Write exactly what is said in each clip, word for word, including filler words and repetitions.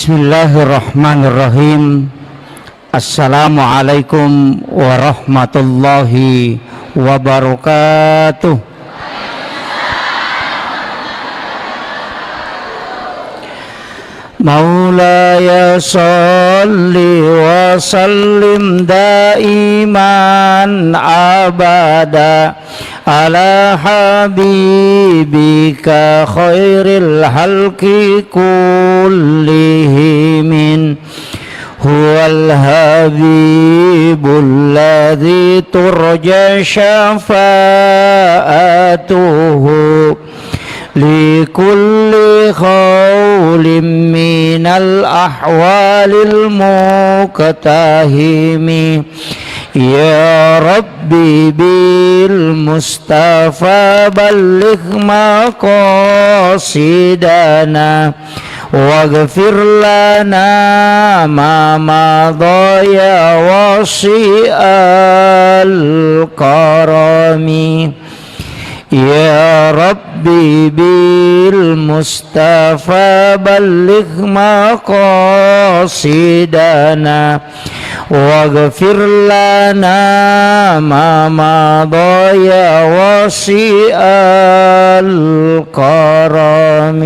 Bismillahirrahmanirrahim. Assalamualaikum warahmatullahi wabarakatuh. مولاي صل وسلم دائما أبدا على حبيبك خير الخلق كلهم. هو الحبيب الذي ترجى شفاعته لكل هول من الأهوال مقتحم. يا رب بالمصطفى بلغ مقاصدنا واغفر لنا ما مضى يا واسع الكرم. يا رب بالمصطفى بلغ مقاصدنا واغفر لنا ما مضى يا واسع الكرم.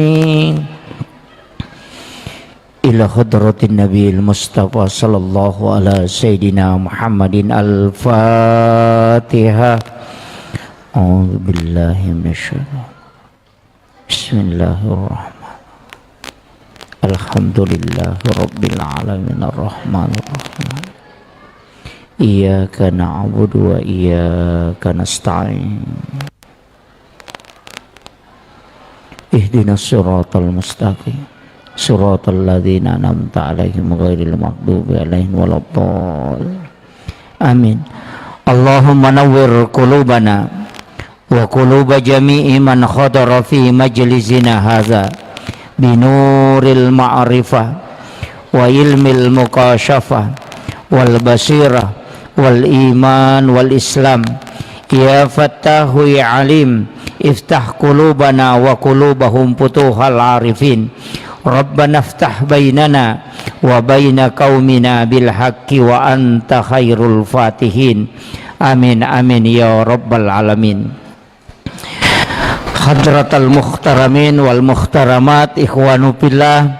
إلى حضرة النبي المصطفى صلى الله على سيدنا محمد الفاتحة. أعوذ بالله من الشيطان. بسم الله الرحمن. الحمد لله رب العالمين الرحمن الرحيم. إياك نعبد وإياك نستعين. اهدنا الصراط المستقيم. صراط الذين أنعمت عليهم غير المغضوب عليهم ولا الضالين. آمين. اللهم نور قلوبنا وقلوب جميع من حضر في مجلسنا هذا بنور المعرفة وعلم المكاشفة والبصيرة والإيمان والإسلام. يا فتاح يا عليم، افتح قلوبنا وقلوبهم فتوح العارفين. ربنا افتح بيننا وبين قومنا بالحق وأنت خير الفاتحين. آمين، آمين يا رب العالمين. حضرة المحترمين والمحترمات، إخوان في الله،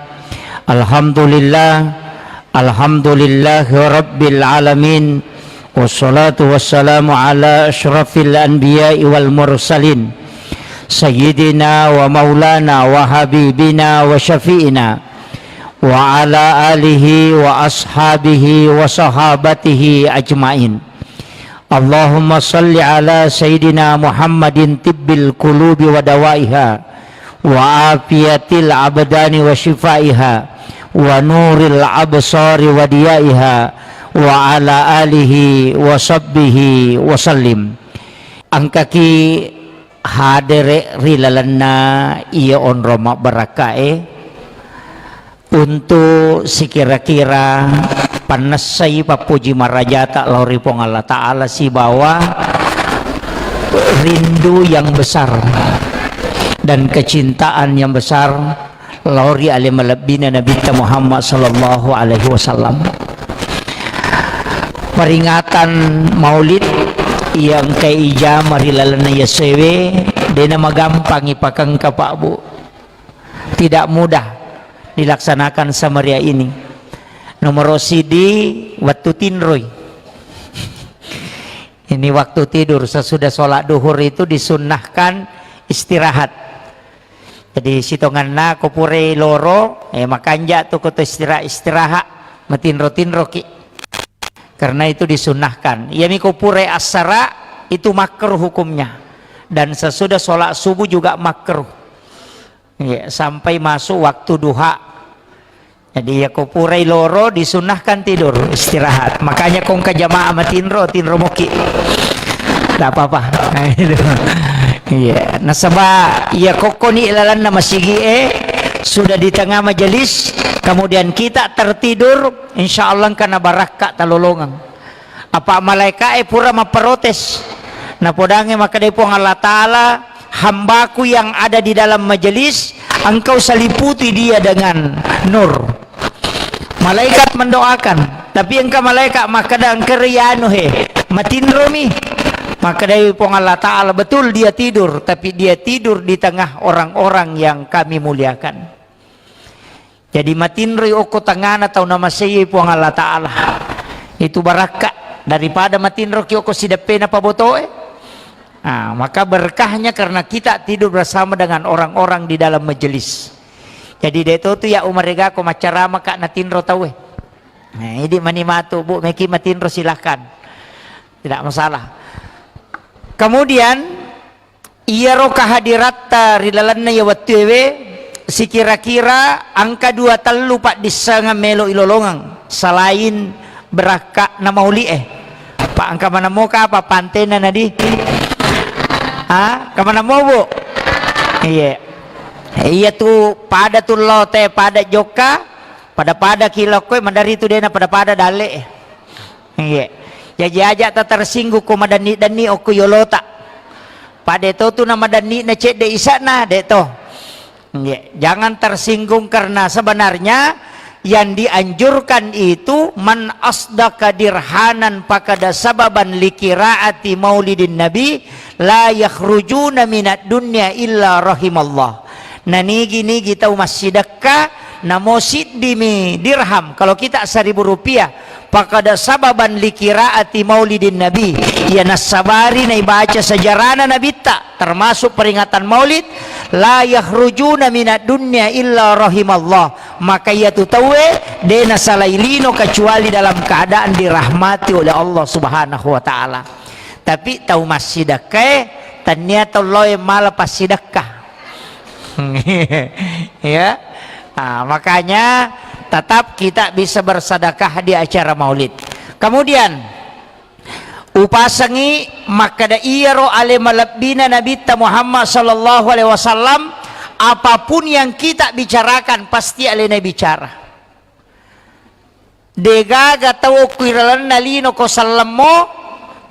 الحمد لله، الحمد لله رب العالمين، والصلاة والسلام على أشرف الأنبياء والمرسلين، سيدنا ومولانا وحبيبنا وشفيعنا وعلى آله وأصحابه وصحابته أجمعين. اللهم صل على سيدنا محمد طب القلوب ودوائها وعافية الأبدان وشفائها ونور الأبصار وضيائها وعلى آله وصحبه وسلم. Engkaki hadere ri lalenna iya onrong mabbarakkae, untuk sikira-kira pannessai pappuji marajata lao ri Puang Allah Ta'ala sibawa rindu yang besar dan kecintaan yang besar lao ri ale malebbina Nabitta Muhammad sallallahu alaihi wasallam. Peringatan Maulid yang engka ijama ri lalenna yasewe, dena magampangi pakengka, Pak, Bu. Tidak mudah dilaksanakan semeriah ini. Nomor sidi, waktu tinroi. Ini waktu tidur, sesudah sholat duhur itu disunnahkan istirahat. Jadi sitonganna ko purai loro, eh, makanja tu ko to istirahat, istirahat, matinro-tinroki. Karena itu disunnahkan. Iyami ko purai assara itu makruh hukumnya. Dan sesudah sholat subuh juga makruh. Iya, sampai masuk waktu duha. Jadi, iya ko purai loro disunnahkan tidur, istirahat. Makanya ko engka jamaah matinro, tinro moki. Tidak apa-apa. Iya, nasaba iya kokkoni lalanna masigi e, sudah di tengah majelis, kemudian kita tertidur, insya Allah engka na barakka talolongeng. Apa malaikae pura mapprotes. Napodangnge makkedai Puang Allah Ta'ala, "Hambaku yang ada di dalam majelis, engkau seliputi dia dengan nur." Malaikat mendoakan, tapi engka malaikat makkeda, "Engka ri anu he, matinromi." Makkedai Puang Allah Ta'ala, "Betul dia tidur, tapi dia tidur di tengah orang-orang yang kami muliakan." Jadi matinroi okko tengana tau namasei Puang Allah Ta'ala. Itu barakka daripada matinroki okko sideppena pabotoe. Ah, maka berkahnya karena kita tidur bersama dengan orang-orang di dalam majelis. Jadi de' to tu ya umaregako maccarama ka natinro tauwe. Nah, idi mani matu, Bu, meki matinro silahkan. Tidak masalah. Kemudian, iyaro kehadiratta ri lalenna iya wettuewe, sikira-kira engka dua tellu paddissengeng melo ilolongeng selain berakka na mauli'e. Pa engka manammo ka apa pantena nadi? Ha? Engka manammo, Bu? Iya. Iya tu pada tu lote, pada jokka, pada-pada kilokkoe, madari tu dena pada-pada dalle. Iya. Jaji aja ta tersinggung ko madanni-danni okko yolota. Pada to tu na madanni na cedde isana de to. Iya. Jangan tersinggung karena sebenarnya yang dianjurkan itu man asdaka dirhanan pakada sababan likiraati maulidin nabi la yakhrujuna minad dunya illa rahimallah. Na nigi-nigi tau massidekka, namo siddimi dirham, kalau kita seribu rupiah, pakada sababan likiraati maulidin nabi, iya nassabari naibaca sejarahna nabitta, termasuk peringatan maulid, la yakhrujuna minad dunya illa rahimallah, maka iyatu tauwe de nasalai lino kecuali dalam keadaan dirahmati oleh Allah Subhanahu wa Ta'ala. Tapi tau massidekkae, tania tau loe mala passidekka. Ya. Ah, makanya tetap kita bisa bersedekah di acara maulid. Kemudian, upasengi makkeda iyaro ale malebbina Nabitta Muhammad sallallahu alaihi wasallam, apapun yang kita bicarakan pasti alena bicara. Degaga tau okko iralenna lino ko sellemmo,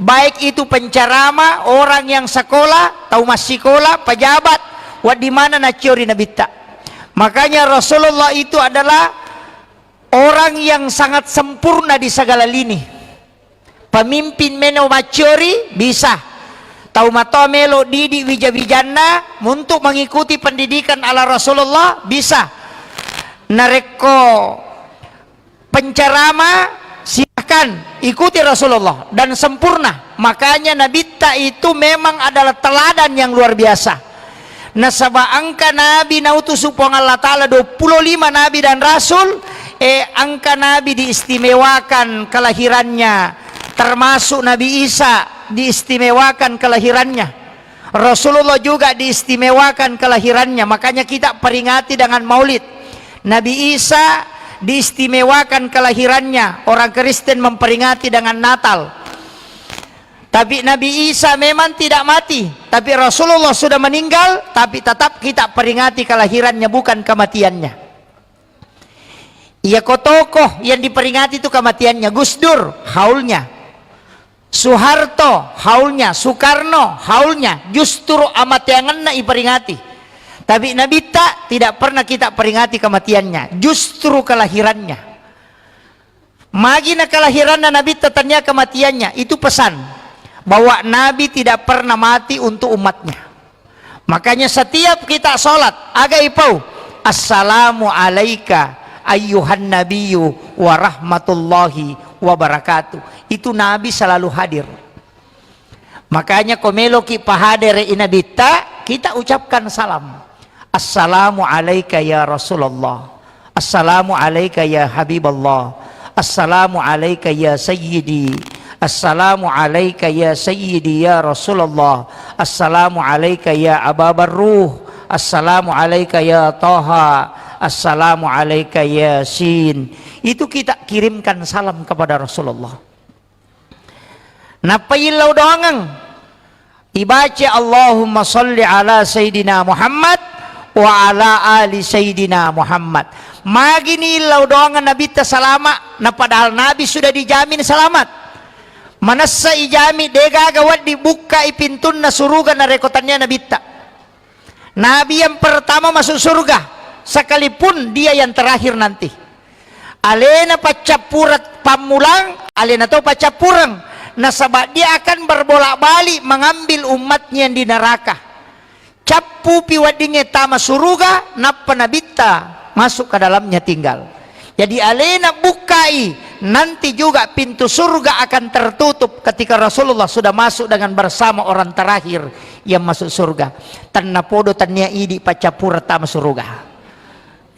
baik itu pencerama, orang yang sekolah, tau massikola, pejabat, wedding maneng nacciori nabitta. Makanya Rasulullah itu adalah orang yang sangat sempurna di segala lini. Pemimpin meno macciori bisa. Tau matoa melo didi wija-wijanna untuk mengikuti pendidikan ala Rasulullah bisa. Narekko pencerama, silahkan ikuti Rasulullah dan sempurna. Makanya nabitta itu memang adalah teladan yang luar biasa. Nasaba engka nabi nautusu Puang Allah Ta'ala dua puluh lima nabi dan rasul, eh, engka nabi diistimewakan kelahirannya, termasuk Nabi Isa diistimewakan kelahirannya. Rasulullah juga diistimewakan kelahirannya, makanya kita peringati dengan maulid. Nabi Isa diistimewakan kelahirannya, orang Kristen memperingati dengan Natal. Tapi Nabi Isa memang tidak mati, tapi Rasulullah sudah meninggal, tapi tetap kita peringati kelahirannya, bukan kematiannya. Iya ko tokoh yang diperingati itu kematiannya, Gus Dur, haulnya. Soeharto, haulnya, Soekarno, haulnya, justru amateangenna iperingati. Tapi Nabitta tidak pernah kita peringati kematiannya, justru kelahirannya. Magi na kelahiranna Nabitta tania kematiannya, itu pesan bahwa Nabi tidak pernah mati untuk umatnya. Makanya setiap kita sholat, aga ipau, "Assalamu alaika ayyuhan nabiyyu wa rahmatullahi wa barakatuh." Itu Nabi selalu hadir. Makanya ko meloki pahadere i Nabitta, kita ucapkan salam. "Assalamu alaika ya Rasulullah. Assalamu alaika ya Habiballah. Assalamu alaika ya Sayyidi. Assalamu alaika ya Sayyidi ya Rasulullah. Assalamu alaika ya Aba Barruh. Assalamu alaika ya Taha. Assalamu alaika ya Sin." Itu kita kirimkan salam kepada Rasulullah. Nappa illau doangeng. Ibaca, "Allahumma salli ala Sayyidina Muhammad wa ala ali Sayyidina Muhammad." Magini illau doangeng Nabitta salama, na padahal Nabi sudah dijamin selamat. Manessa ijami degaga wedding bukkai pintunna suruga narekko tania Nabitta. Nabi yang pertama masuk surga, sekalipun dia yang terakhir nanti. Alena paccappureng pammulang, alena to paccappureng. Nasaba dia akan berbolak-balik mengambil umatnya yang di neraka. Cappupi weddingnge tama suruga, nappa nabitta masuk ke dalamnya tinggal. Jadi alena bukkai, nanti juga pintu surga akan tertutup ketika Rasulullah sudah masuk dengan bersama orang terakhir yang masuk surga. Tennapodo tennia idi paccappureng tama suruga.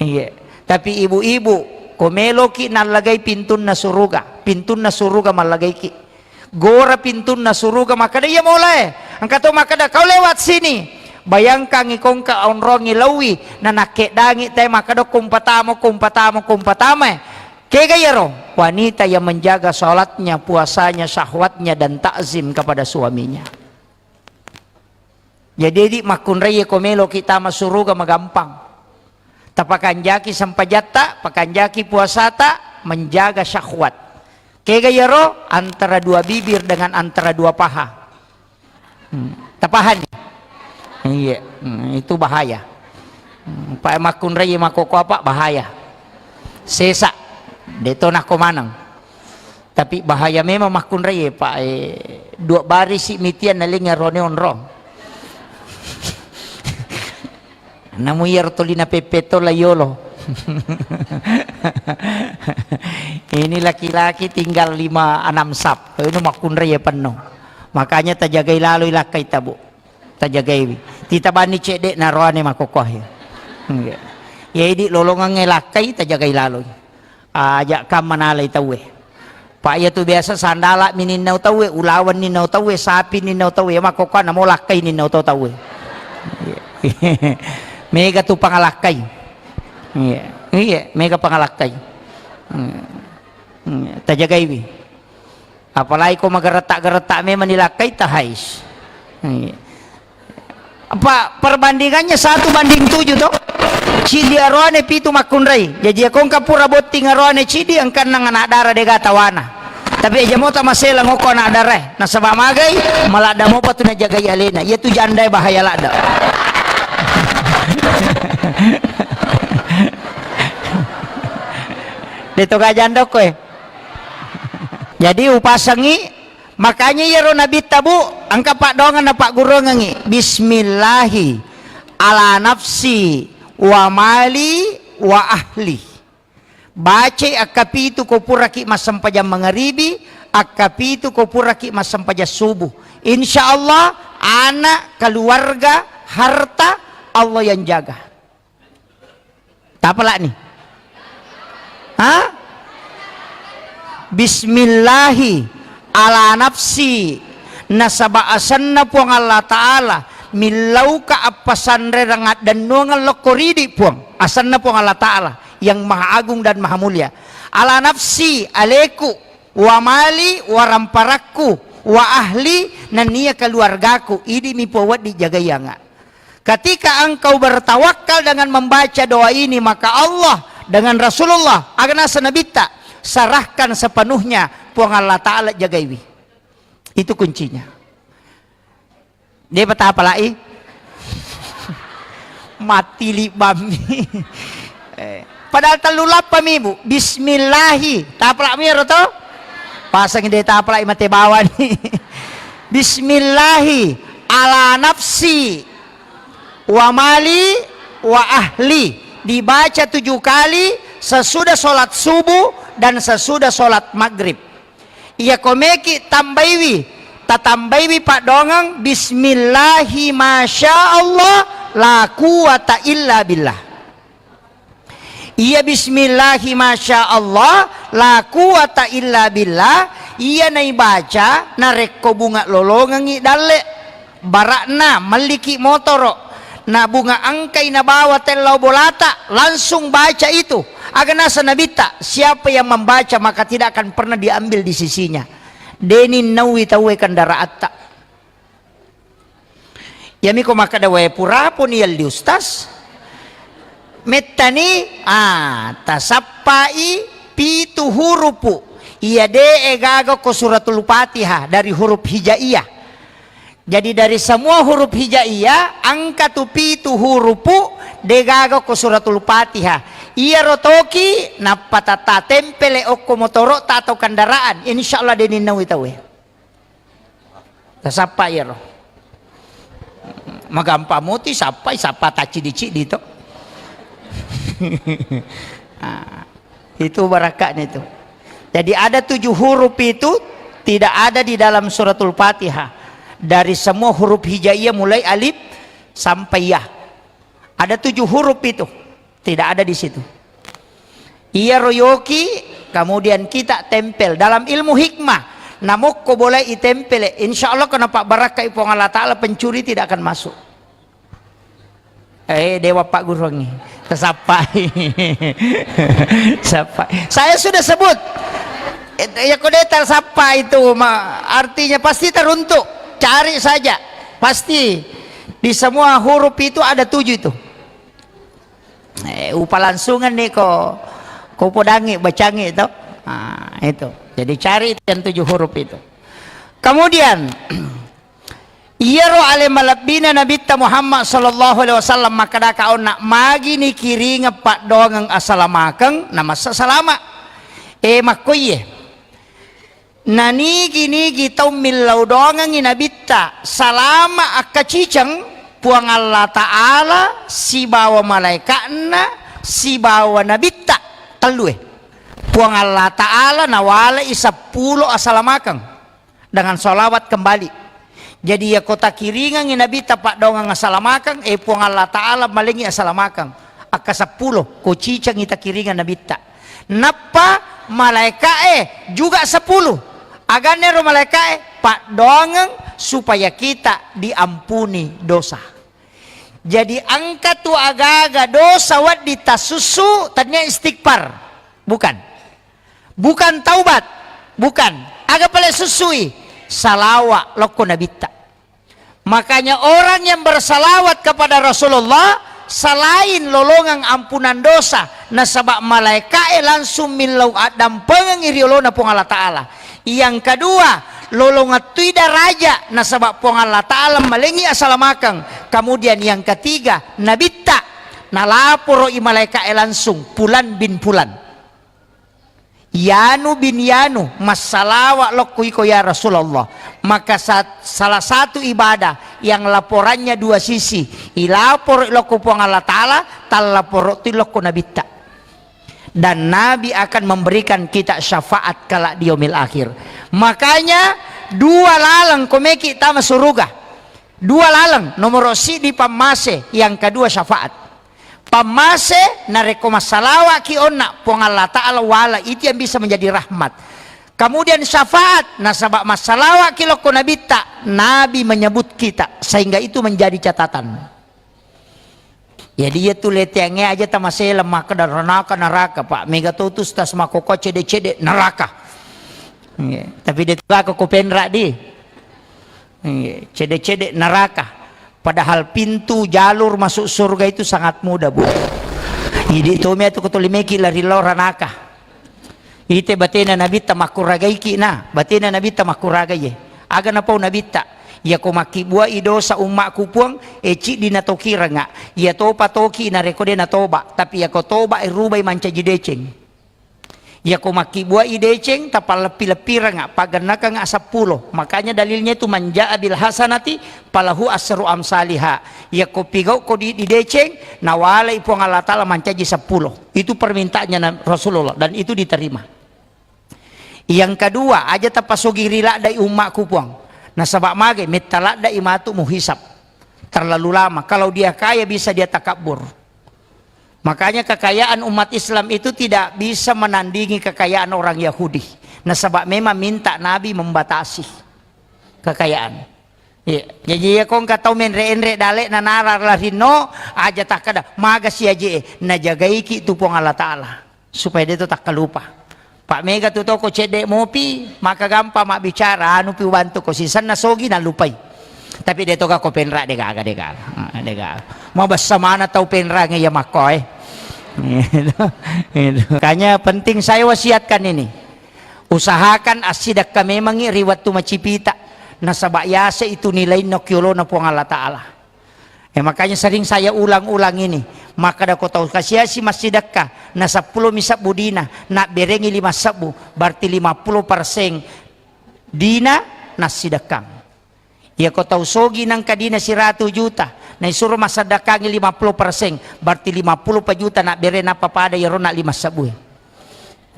Iya. Tapi ibu-ibu, ko meloki nallagai pintunna suruga, pintunna suruga mallagaiki. Gora pintunna suruga, makkeda, "Iya molae." Engka to makkeda, "Kau lewat sini." Bayangkan iko engka onrongi lauwi, na nakkeddangi te makkeda, "Ko mpatama, ko mpatama, ko mpatama." Kega iyaro? Wanita yang menjaga salatnya, puasanya, syahwatnya, dan takzim kepada suaminya. Jadi, idi makkunraie ko meloki tama suruga magampang. Tapakanjaki sempajatta, pakanjaki puasata, menjaga syahwat. Kega iyaro? Antara dua bibir dengan antara dua paha. Hmm. Tapahani? Iya. Hmm, itu bahaya. Hmm, pa makkunraie makkokko apa? Bahaya. Sesa. Deto nako maneng. Tapi bahaya memang makkunraie, Pak. Eh, dua barisi mitian nalengngi arone onrong. Namu iyaro tolina peppetto la yolo. Ini laki-laki tinggal lima enam sap. Ini makkunraie penno. Makanya tajagai laloi lakkai tabu. Tajagaiwi. Titabani cedde naroane makkokkoe. Iya. Ya, idi lolongangnge lakkai tajagai laloi. Aja' kamma nalai tauwe. Pa' iya tu biasa sandala' mi ninnau tauwe, ulawan ninnau tauwe, sapi ninnau tauwe, iya makkokkoanna mo lakkai ninnau to tauwe. Mega tu pangalakkai. Iya, iya, mega pangalakkai. Hmm. Hmm. Tajagaiwi. Apalagi ko magaretta-garetta memang nilakkai tahais. Iya. Apa perbandingannya satu banding tujuh to? Cidi aroane pitu makkunrai. Jaji, iya ko engka pura botting aroane cidi, engka enneng anak dara dega tawana. Tapi aja mota masela ngoko anak dara, nasaba magai, maladda mopa tu najagai alena. Iya tu jandae bahaya ladda. De to ga janda ko e. Jadi upasangi. Makanya iyaro Nabitta, Bu, engka paddoangeng napagguruangengngi, "Bismillahi ala nafsi wa mali wa ahli." Bacai akkapitu ko puraki massempajang mangaribi, akkapitu ko puraki massempajang subuh. Insya Allah, anak, keluarga, harta, Allah yang jaga. Tapala'ni. Ha? Bismillahi ala nafsi, nasaba asenna Puang Allah Ta'ala, millauka appasanrerang addennuangeng lokko ridi Puang, asenna Puang Allah Ta'ala yang Maha Agung dan Maha Mulia. Ala nafsi, aleku, wa mali, waramparakku, wa ahli, nennia keluargaku, idimi Puang wedding jagaianga. Ketika engkau bertawakal dengan membaca doa ini, maka Allah dengan Rasulullah, aga naseng Nabitta, serahkan sepenuhnya, Puang Allah Ta'ala jagaiwi. Itu kuncinya. Depa tapalai. Mati libammi. Eh, padahal tellu lappa mi, Bu. Bismillahi. Tapalak mi ero to? Pasang de tapalak mate bawani. Bismillahi ala nafsi wa mali wa ahli. Dibaca tujuh kali sesudah sholat subuh dan sesudah sholat maghrib. Iya komeki tambaiwi, tatambaiwi paddoangeng, "Bismillahi masya Allah, la quwata illa billah." Iya bismillahi masya Allah, la quwata illa billah, iya naibaca narekko bunga lolongengngi dalle. Bara'na melliki motoro, na bunga engkai nabawa tellau bolata, langsung baca itu. Aga naseng Nabitta, siapa yang membaca maka tidak akan pernah diambil di sisinya. Deni naui tauwe kendaraatta. Yamiko makkeda, "Wae puraponi yalli Ustaz." Mettani, ah, tasappai pitu hurupu. Iya de'e gaga ko Suratul Fatihah dari huruf hijaiyah. Jadi, dari semua huruf hijaiyah, engka tu pitu hurupu degaga ko Suratul Fatihah. Iyaro toki nappa tata tempele okko motoro'ta atau kendaraan, insya Allah de ninnaui tauwe. Tasappa iyaro. Magampa muti sappai, sappa tacciddi-ciddi to. Ah, itu barakka'na itu. Jadi ada tujuh huruf itu tidak ada di dalam suratul Fatihah. Dari semua huruf hijaiyah mulai alif sampai ya. Ada tujuh huruf itu. Tidak ada di situ. Iyaro yoki, kemudian kita tempel. Dalam ilmu hikmah, namokko boleh itempel, insya Allah kena pak barakkai Puang Allah Ta'ala, pencuri tidak akan masuk. Eh, dewa pak gurungi. Tersappai. Sappai. Saya sudah sebut. Eh, ya kode tersappa itu, ma-, artinya pasti teruntuk. Cari saja. Pasti. Di semua huruf itu ada tujuh itu. Eh, upalangsungan nih ko, ko podangi, bacangi to. Ah, itu. Jadi cari yang tujuh huruf itu. Kemudian, iyaro ale malebbina Nabitta Muhammad sallallahu alaihi wasallam makkadaka onna, magi nikiringeng paddoangeng asalamakeng, namassa salama. Eh, makkoiye. Nanigi-nigi tau millau doangengngi Nabitta, salama akkaciceng, Puang Allah Ta'ala sibawa malaeka'na sibawa Nabitta, tellue. Puang Allah Ta'ala nawalai seppulo asalamakeng dengan salawat kembali. Jadi, iyako takiringengngi Nabitta paddoangeng asalamakeng, eh, Puang Allah Ta'ala malengngi asalamakeng. Akka seppulo, ko cicengngi takiringeng Nabitta. Nappa malaeka'e juga sepuluh. Aganna ero malaeka'e? Paddoangeng supaya kita diampuni dosa. Jadi, engka tu agaga dosa wedding tasussu, tania istighfar. Bukan. Bukan taubat. Bukan. Aga pale sussui? Salawa lokko Nabitta. Makanya orang yang bersalawat kepada Rasulullah selain lolongang ampunan dosa, nasaba malaeka'e langsung millau addampengengngi ri olona Puang Allah Ta'ala. Yang kedua, lolongettui daraja, nasaba Puang Allah Ta'ala malengngi asalamakeng. Kemudian yang ketiga, Nabitta, nalaporo'i malaeka'e langsung, Fulan bin Fulan. Yanu bin Yanu, massalawa lokko iko ya Rasulullah. Maka sa-, salah satu ibadah yang laporannya dua sisi, ilaporo lokko Puang Allah Ta'ala, tallaporo tu lokko Nabitta. Dan Nabi akan memberikan kita syafaat kelak di yaumil akhir. Makanya dua laleng komeki tama suruga. Dua laleng, nomoro siddi pammase, yang kedua syafaat. Pammase, narekko massalawaki onna, Puang Allah Ta'ala wala, itu yang bisa menjadi rahmat. Kemudian syafaat, nasaba massalawaki lokko Nabitta, Nabi menyebut kita, sehingga itu menjadi catatan. Jadi, iya tu leteangnge aja tamasela makkeda ranaka naraka, Pak. Mega to tu stas makkokkoe cede-cede naraka. Iya, tapi de tu gako ko penra di. Iya, cede-cede naraka. Padahal pintu jalur masuk surga itu sangat mudah, Bu. Idi tomi atu ko tolimeki lari lao ranaka. Ite batena Nabitta makkuragaiki na, batena Nabitta makkuragaie. Aga napau Nabitta, iyako makkibbuai dosa ummakku Puang, e ciddi natokirengnga. Iya topa toki narekko de natoba, tapi iyako toba e rubai mancaji deceng. Iyako makkibbuai deceng, tapalleppi-leppirengnga, paggennakengnga seppulo. Makanya dalilnya itu, "Man jaa bil hasanati falahu asru amsaliha." Iyako pigau ko di, di deceng, nawalai Puang Allah Ta'ala mancaji seppulo. Itu permintaannya Na-, Rasulullah, dan itu diterima. Yang kedua, aja tapasogiri laddai ummakku Puang. Nasaba mage, metta laddai matu muhisab. Terlalu lama. Kalau dia kaya, bisa dia takabur. Makanya kekayaan umat Islam itu tidak bisa menandingi kekayaan orang Yahudi. Nasaba memang minta Nabi membatasi kekayaan. Iya. Jaji, iya ko engka tau menre-enre dale'na nara larinno, aja takkeda, "Magasi aje e, najagaiki tu Puang Allah Ta'ala." Supaya de to takkalupa. Pak, mega tu toko cedde mopi, maka gampang mabbicara, anu pi ubantu ko sisenna sogi nalupai. Tapi de to gako penra, de gaga, de gaga. Ah, de gaga. Mabessa mana tau penra nge iya makko e. Gitu. Gitu. Makanya penting saya wasiatkan ini. Usahakan assidakka memangi ri wettu macipita. Nasaba yase itu nilainna ki olona Puang Allah Ta'ala. Eh, makanya sering saya ulang-ulang ini. Makkeda ko tau kasiasi massidekka, na seppulo mi sebbu dina, nabberengi lima sebbu, berarti lima puluh persen dina nassidekkang. Iya ko tau sogi nangka dina siratu juta, naisuro massedekkangi lima puluh persen, berarti lima puluh pa juta nabbere nappa pada iyaro na lima sebbu e.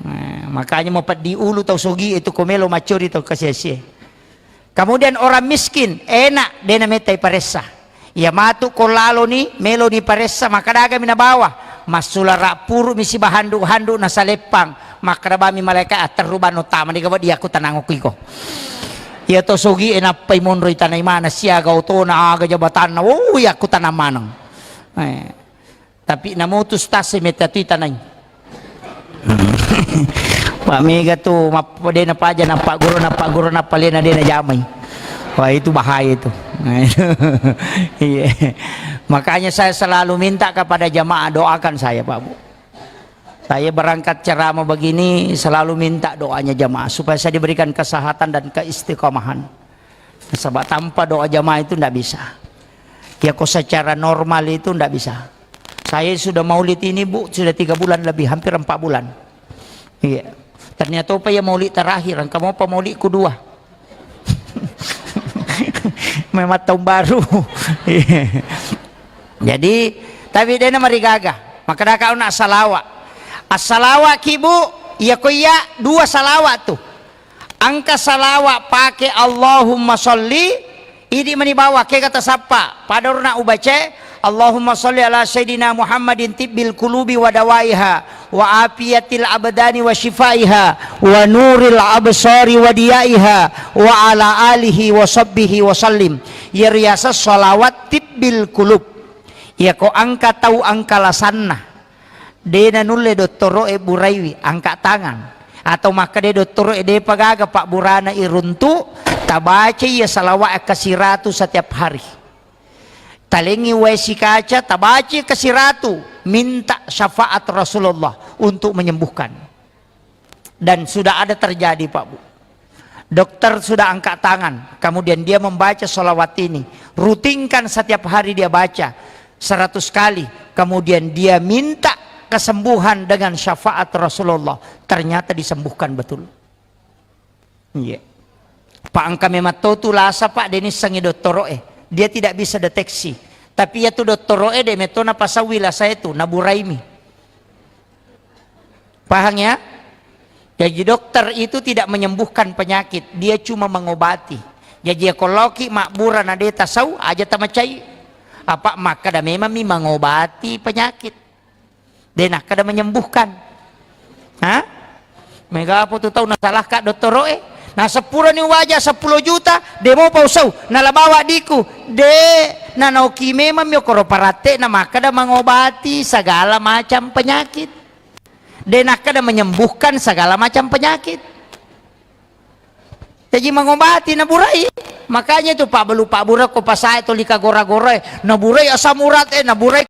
Nah, makanya mau peddi ulu tau sogi itu ko melo maccori tau kasiasi. Kemudian orang miskin, enak, dena metai paressa. Iya matu ko laloni, meloni paressa, makkadagami nabawa. Massulara puru mi sibahandu-handu nasaleppang. Makkadabami malaikat, "Atterru banno tama di gawa diaku tanang okiko." Iya to sogi e nappai monroi tanai mana siaga otona aga jabatanna. Oh, iya aku tanang maneng. Eh. Tapi namutus tase metta tu itanai. Pak mega tu map-, dena paja nappa guru, nappa guru, nappa lena dena jamai. Wah, itu bahaya itu. Iya. Makanya saya selalu minta kepada jamaah doakan saya, Pak Bu. Saya berangkat ceramah begini selalu minta doanya jamaah supaya saya diberikan kesehatan dan keistiqomahan. Sebab tanpa doa jamaah itu ndak bisa. Ya, kok secara normal itu ndak bisa. Saya sudah maulid ini, Bu, sudah tiga bulan lebih, hampir empat bulan. Iya. Ternyata apa ya maulid terakhir, engka mau apa maulid kedua. Memang tahun baru. Iya. Jadi, tapi dena marigaga. Maka daka nak salawat. Assalawa ki, Bu, iya ko iya dua salawat tu. Engka salawat pake Allahumma sholli, idi mani bawa, kega tasappa. Padorna ubace, Allahumma sholli ala sayyidina Muhammadin tibbil qulubi wa dawaiha, wa afiyatil abdani wa shifaiha, wa nuril absari wa diyaiha, wa ala alihi wa sahbihi wa sallim. Iya riaseng salawat tibbil qulub. Iya ko engka tau engka lasanna. De nanulle dottoro'e buraiwi, angkat tangan. Atau makkeda dottoro'e depa gaga pabburana iruntu, tabaca iya salawat kasiratu setiap hari. Talengi wae sikaca, tabaca kasiratu, minta syafaat Rasulullah untuk menyembuhkan. Dan sudah ada terjadi, Pak Bu. Dokter sudah angkat tangan, kemudian dia membaca salawat ini. Rutinkan setiap hari dia baca seratus kali, kemudian dia minta kesembuhan dengan syafaat Rasulullah. Ternyata disembuhkan betul. Iya. Pak, engka memang totu lasa, Pak, de nissengi dottoro'e. Dia tidak bisa deteksi. Tapi iya tu dottoro'e de metto napasaui lasa itu, naburaimi. Paham ya? Jadi dokter itu tidak menyembuhkan penyakit, dia cuma mengobati. Jadi ya kalau ki mabbura na de tasau aja tamacai. Apa makkeda memang mi mengobati penyakit. De nakkeda menyembuhkan. Ha? Mega apa tu tau nasalahka dottoro'e? Na seppulo ni waja seppulo juta, de mopa usau, nalabawa diku. De, nanoki memang mi okoro paratte na makkeda mengobati segala macam penyakit. De nakkeda menyembuhkan segala macam penyakit. Jaji mangobati naburai. Makanya itu pabbalu pabbura ko pasae toli kagora-gorae, naburai asam urat e, naburai